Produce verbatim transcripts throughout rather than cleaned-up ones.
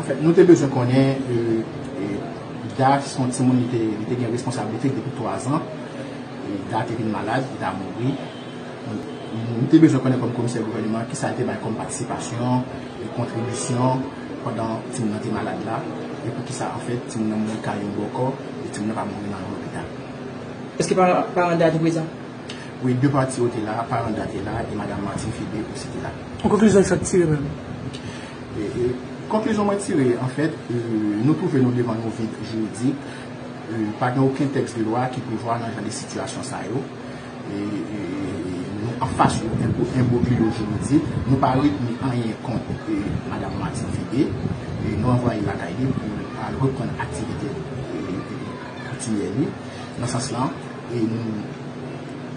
Anfèt, nou te bezwen konnen, e, e, Da se yon timoun, li te, li te gen responsablite depi twa zan. E Da te vin malad, li ta mouri. Nou te bezwen konnen kòm komisè gouvènman kisa l te bay kòm patisipasyon e kontribisyon pandan timoun nan te malad la, e poukisa, anfèt, timoun nan mouri kay yon bòkò, e timoun nan pa mouri nan yon lopital. Èske paran, paran Da te prezan? Wi, de pati yo te la, paran Da te la, e madanm Martine Phébé osi te la. Yon konklizyon sa k tire menm? E, e, konklizyon mwen tire, anfèt, e, nou twouve nou devan yon vid jiridik. E, pa gen okenn tèks de lwa ki prevwa nan jan de sitiyasyon sa yo. E, e, e, nou anfas yon enbo-, enbroglyo jiridik. Nou pa retni anyen kont, e, madanm Martine Phébé. E, nou anvwaye l lakay li pou l al reprann aktivite, e, e, koutimyè li. Nan sans lan, e nou,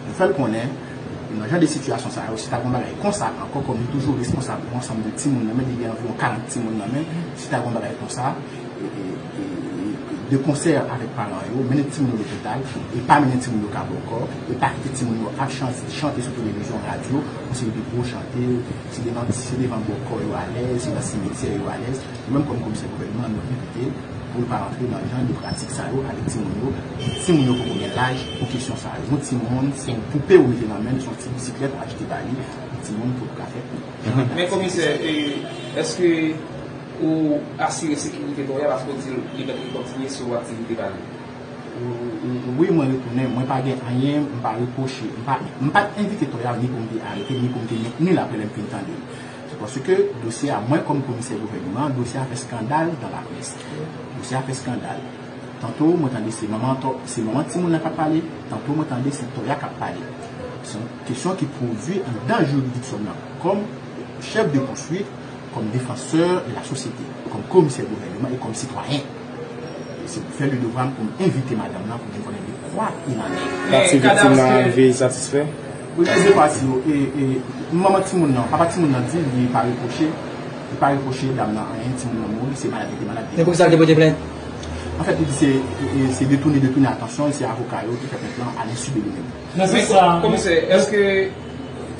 nou fè l konnen, nan jan de sitiyasyon sa yo, si ta gen yon bagay konsa ankò, kòm li toujou responsab yon ansanm de timoun nan men, li gen anviwon karant timoun nan men, si ta gen yon bagay konsa, e, e, e, e, de konsè avèk paran yo, mennen timoun yo lopital, e pa mennen timoun yo ka bòkò, e pa kite timoun yo ap chan-, chante sou televizyon, radyo, yon seri de gwo chante, se devan, se devan bòkò yo alèz, se nan simityè yo alèz. Nou menm kòm komisè gouvènman, nou envite pou l pa rantre nan jan de pratik sa yo avèk timoun yo. Timoun yo poko gen laj pou kesyon sa yo. Yon timoun, se yon poupe ou mete nan men l, se yon ti bisiklèt ou achte ba li, yon timoun poko ka fè. Men komisè, e, èske ou asire sekirite Toya paske w di l li mèt rekontinye sou aktivite pa li? Wi, mwen rekonnen, mwen pa gen anyen, m pa repwoche, m pa, m pa t envite Toya ni pou m te arete, ni pou m te mentni l apre lè m fin tande l. Se paske dosye a, mwen kòm komisè gouvènman, dosye a fè skandal nan laprès. Dosye a fè skandal. Tanto mwen tande se manman to-, se manman timoun nan k ap pale, tanto mwen tande se Toya k ap pale. Se yon kesyon ki pwodui anndan jiridiksyon nan. Kòm chèf de pouswit, kòm defansè de la sosyete, kòm komisè gouvènman e kòm sitwayen. Se pou fè le devwa m pou m envite madanm nan pou vin konnen de kwa il en est. Pati viktim nan rive satisfè? Wi, plizyè pati yo. E, e, manman timoun nan, papa timoun nan di li pa repwoche, li pa repwoche dam nan anyen, timoun nan mouri, se malad li te malad. Men poukisa l te pote plent? Anfèt, li di se, e, e, se detounen, detounen atansyon, e se avoka yo ki fè plent lan à l'insu de li menm. Nan sans sa, komisè, èske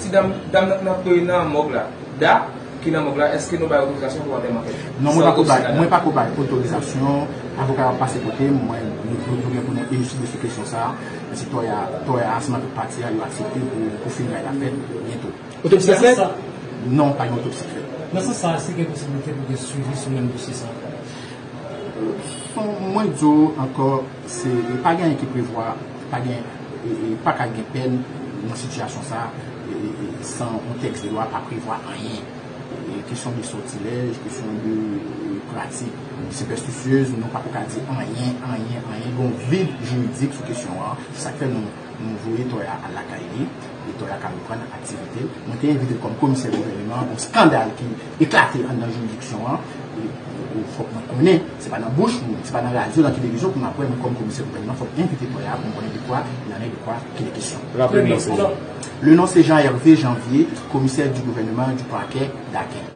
ti dam, dam nan k ap plore nan mòg la, Da, ki nan mòg la, èske nou bay otorizasyon pou antèman fèt? Non, mwen pako bay, mwen pako bay otorizasyon. Avoka yo ap pase kote m, mwen, nou, nou, nou gen pou nou eliside sou kesyon sa a. Men se Toya, Toya ansanm avèk pati a, yo aksepte pou, pou finirèy la fèt byento. Otopsi ap fèt? Non, pa gen otopsi k fèt. Nan sans sa, èske gen posiblite pou gen swivi sou menm dosye sa a? Son, mwen di w ankò, se, pa gen anyen ki prevwa, pa gen, e, e, pa ka gen pèn nan sitiyasyon sa a, e, e, e, san yon tèks de lwa pa prevwa anyen. E, kesyon de sòtilèj, kesyon de, e, pratik sipèstisyez, nou pako ka di anyen, anyen, anyen. Gen yon vid jiridik sou kesyon an. Se sa k fè nou, nou voye Toya al lakay li, e Toya ka reprann aktivite l. Mwen te envite l kòm komisè gouvènman, yon skandal ki eklate anndan jiridiksyon an. E, e, fòk mwen konnen, se pa nan bouch mwen, se pa nan radyo, nan televizyon pou m ap wè, men kòm komisè gouvènman, fòk m envite Toya pou m konnen de quoi il en est, de quoi qu'il est question. Raple non, se Jean. Le nom, c'est Jean Hervé Janvier, commissaire du gouvernement du parquet d'Aken.